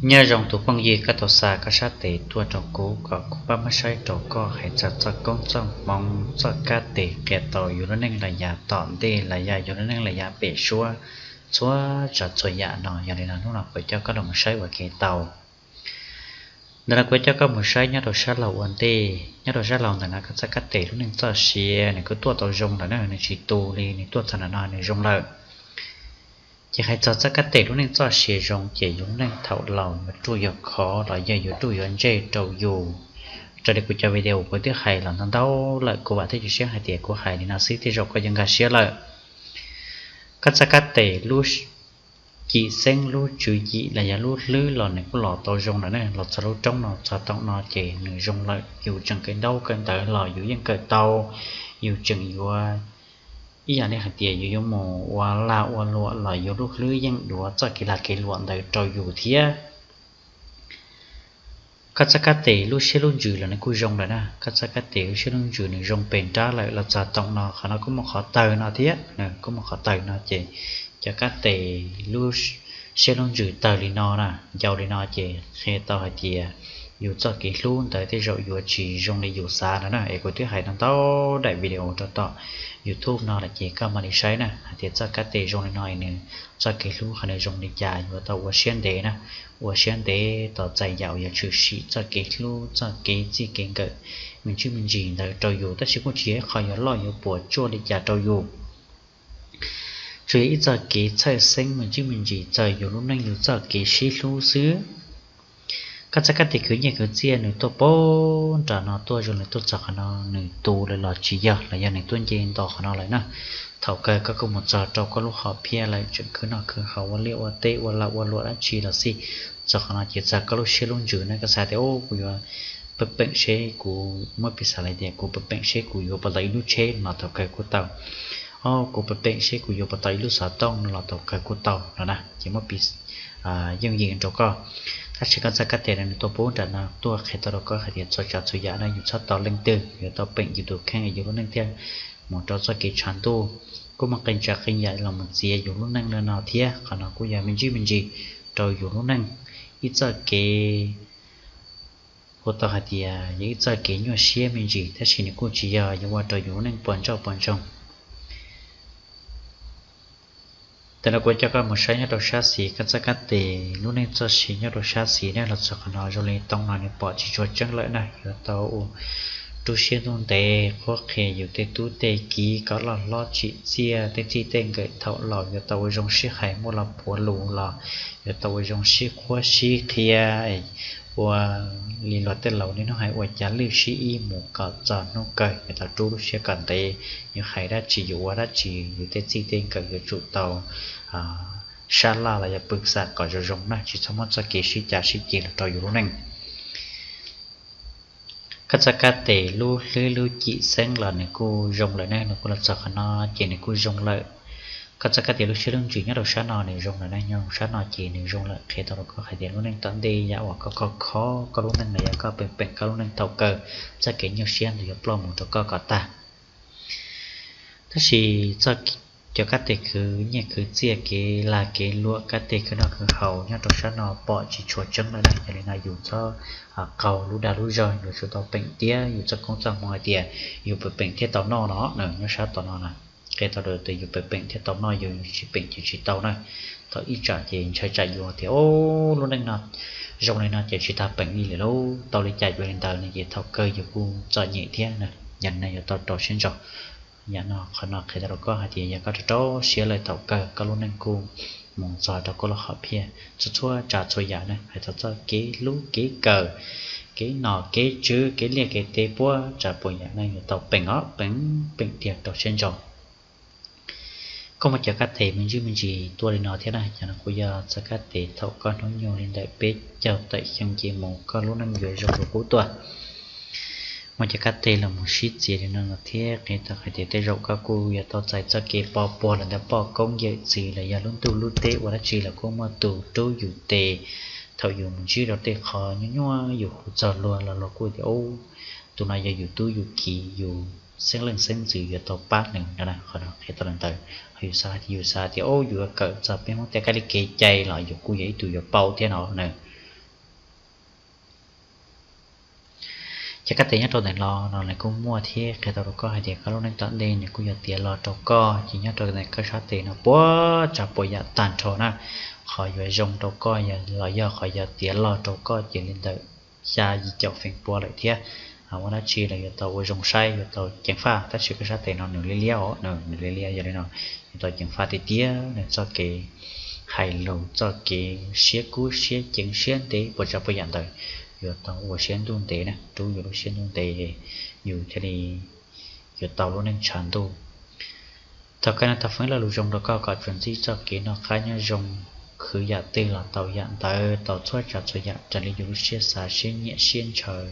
Nyob zoo tus phooj ywg, koj tau xa koj sab tes tuaj rau kuv kom kuv pab muab saib rau koj hais txog txoj koob txoj hmoov, txoj kab tes qhia tau yus lub neej los yog tom ntej los yog yus lub neej los yog pem suab, txhua tsav txhua yam no. Yog li no hnub no kuv coj koj los mus saib ua ke tau. Ntawm no kuv coj koj mus saib nyob rau sab laug ua ntej, nyob rau sab laug ntawm no koj txoj kab tes lub neej txoj sia nws kuj tuaj tau zoo lawm na, nws tsis tu li, nws tuaj txog ntawm no nws zoo lawm. Ces hais txog txoj kab tes lub neej txoj sia zoo ces yus lub neej thaum laus yuav ruaj yuav khov los yog yuav ruaj yuav ntseg rau yus. Raws li kuv cov video kuv twb hais los ntau ntau lawm, kuv vam thiab cia siab hais tias kuv hais li no xwb tej zaum koj yuav nkag siab lawm. Koj txoj kab tes lub cim xeeb, lub tswv yim los yog lub hlwb los nws kuj los tau zoo lawm na, los txog lub roob no txog toom no ces nws zoo lawm, yus tseem kawm ntaub kawm ntawv los yus yeej kawm tau, yus tseem yuav ib yam li hais tias yus yuav mus ua lag ua luam los yus lub hlwb yeej yuav txoj kev lag kev luam ntawd rau yus thiab. Koj txoj kab tes lub siab lub ntsws los nws kuj zoo lawm na, koj txoj kab tes lub siab lub ntsws nws zoo pes nrab lawm los txog toom no, qhov no kuj muaj qhov tawg no thiab, kuj muaj qhov tawg no ces cov kab tes lub siab lub ntsws tawg li no na, ncau li no ces qhia tau hais tias yus txoj kev hlub ntawd tej zaum yuav tsis zoo li yus xav no na. Es kuv twb hais tau ntau daim video rau tom YouTube no lawm ces koj mam li saib na hais tias txoj kab tes zoo li no es nws txoj kev hlub qhov nws zoo li cas, yuav tau ua siab ntev na, ua siab ntev tos txais yam uas yuav tshwm sim txoj kev hlub txoj kev txij kev nkawm me ntsis me ntsis ntawd rau yus, tab sis kuj tsis yog ib qho yuav loj yuav puas tsuaj li cas rau yus. Tsuas yog ib txoj kev txhawj xeeb me ntsis me ntsis txog yus lub neej yus txoj kev sib hlub xwb. Koj txoj kab tes khwv nyiaj khwv txiaj nws tuaj poob nram no tuaj zoo li tuaj txog qhov no, nws tu lawm los tsis yog los yog nws tuaj nce nto qhov no lawm na. Thaum kawg koj kuj mus txog rau koj lub hom phiaj lawm, tseem khwv noj khwv haus ua liaj ua teb ua lag ua luam dab tsi los xij, txog qhov no ces txog koj lub siab lub ntsws na, koj xav tias o kuv yuav peem peem seb kuv, muab piv xam li tias kuv peem peem seb kuv yuav puas tau ib lub tsheb los thaum kawg kuj tau, o kuv peem peem seb kuv yuav puas tau ib lub xov tooj no los thaum kawg kuj tau no na, ces muab piv yooj yim rau koj. Tab sis koj txoj kab tes no nws tuaj poob nram no tuaj qhia tau rau koj hais tias txhua tsav txhua yam no yus txhob tos leej twg, yuav tau peem yus tus kheej yus lub neej thiaj mus rau txoj kev tshav ntuj. Kuj muaj qee tsav qee yam los mus txiav yus lub neej li no thiab, qhov no kuj yog me ntsis me ntsis rau yus lub neej. Ib txoj kev hu tau hais tias yog ib txoj kev nyuaj siab me ntsis, tab sis nws kuj tsis yog yuav ua rau yus lub neej puas ntsauj puas ntsoog. Tam no kuv coj koj mus saib nyob rau sab xis, koj txoj kab tes lub neej txoj sia nyob rau sab xis na, los txog qhov no zoo li toom no nws pom tsis tshua tseeb lawm na, yuav tau rub siab ntuj ntev qhuab qhia yus tej tub tej kiv kom loj hlob tsim txiaj, tej txij tej nkawm thaum laus yuav tau ua zoo sib hais, muaj lo puav lus los yuav tau ua zoo sib qhuab sib qhia, ua li luag tej laus niaj hnub hais ua cav lwj sib ib mus kom txog hnub kawg, yuav tau rub lub siab kom ntev, yuav hais dab tsi yuav ua dab tsi yus tej txij tej nkawm yuav tsum tau sab laj los yog pw xam kom zoo zoo na, tsis txhob muab txoj kev sib cav sib ceg los rau yus lub neej. Koj txoj kab tes lub hlwb lub cim xeeb los nws kuj zoo lawm ne, nws kuj los txog qhov no ces nws kuj zoo lawm. Koj txoj kab tes lub siab lub ntsws nyob rau sab no nws zoo lawm ne, nyob rau sab no ces nws zoo lawm, qhia tau rau koj hais tias lub neej tom ntej yam uas koj kho kho koj lub neej los yog koj peem peem koj lub neej thaum kawg, txoj kev nyuaj siab ntawd yuav ploj mus rau koj kom tag. Tab sis txoj, cov kab tes khwv nyiaj khwv txiaj, kev lag kev luam, kab tes khwv noj khwv haus nyob rau sab no pom tsis tshua tseeb lawm na. Yog li no yus txhob qaug lub dag lub zog, yuav tsum tau peem tiag yus txoj koob txoj hmoov hais tias yus peem peem thiaj tau noj no na, nyob sab tom no na. Qhia tau tias yus peem peem thiaj tau noj, yus tsis peem ces tsis tau na. Thaum ib tsam ces ntshai tsam yus tias o lub neej no zoo li no ces tsis tag peem li lawm lauj, tau li cas yuav li ntawd no ces thaum kawg yus kuj txom nyem thiab na. Yam no yuav tau rau siab ntso. Yam no, qhov no qhia tau rau koj hais tias yog koj rau rau siab lawm thaum kawg koj lub neej kuj mus txog rau koj lub hom phiaj txhua txhua tsav txhua yam na, hais txog txoj kev hlub kev kawm, kev nom kev tswv, kev liaj kev teb, puab tsav puas yam no yuav tau peem os, peem peem tiag rau siab ntso. Koj muaj cov kab tes me ntsis me ntsis tuaj li no thiab na, cov no kuj yog txoj kab tes thaum koj hnub nyoog li ntawm peb caug tawm xyoo ces mus koj lub neej yuav zoo dua qub tuaj. Muaj cov kab tes los mus sib txiav li no thiab qhia tau hais tias tej zaum koj kuj yuav tau txais txoj kev pov puag los ntawm poj koob yawm txwv los yog lub ntuj lub teb ua dab tsi los kuj muaj tus rub yus tes. Thaum yus mus ntsib rau tej qho nyuaj nyuaj yus hu txog luag los luag kuj tias ub, tus no yog yus tub yus kiv yus xeeb leej xeeb ntxwv yuav tau pab nws no na. Qhov no qhia tau li ntawd, ho yus xav tias, yus xav tias ub yus yuav kawm txog peb Hmoob tej kab li kev cai los yus kuj yog ib tug yuav paub thiab no na. Ces kab tes nyob rau ntawm no no nws kuj muaj thiab qhia tau rau koj hais tias koj lub neej tom ntej nws kuj yuav tiav los rau koj, ces nyob rau ntawm koj sab tes no puas tsav puas yam tag nrho na. Qhov yuav zoo rau koj los yog qhov yuav tiav los rau koj ces li ntawm xya yim caum feem pua lawm thiab. Muaj dab tsi los yuav tau ua zoo saib, yuav tau ceev faj, tab sis koj sab tes no nws liab liab os, nws liab liab, yog li no yuav tau ceev faj tiag tiag. Nws txoj kev hais lus, txoj kev siab kub siab ceev siab ntev puas tsav puas yam ntawd yuav tau ua siab ntuj ntev na, rub yus lub siab ntuj ntev, yus thiaj li yuav tau lub neej tshav ntuj. Thov koj no tau foom ib lo lus zoo rau koj kom tsuas ntsib txoj kev noj qab nyob zoo, khwv yam twg los tau yam ntawd, tau txhua tsav txhua yam raws li yus lub siab xav siab nyiam siab ntshaw.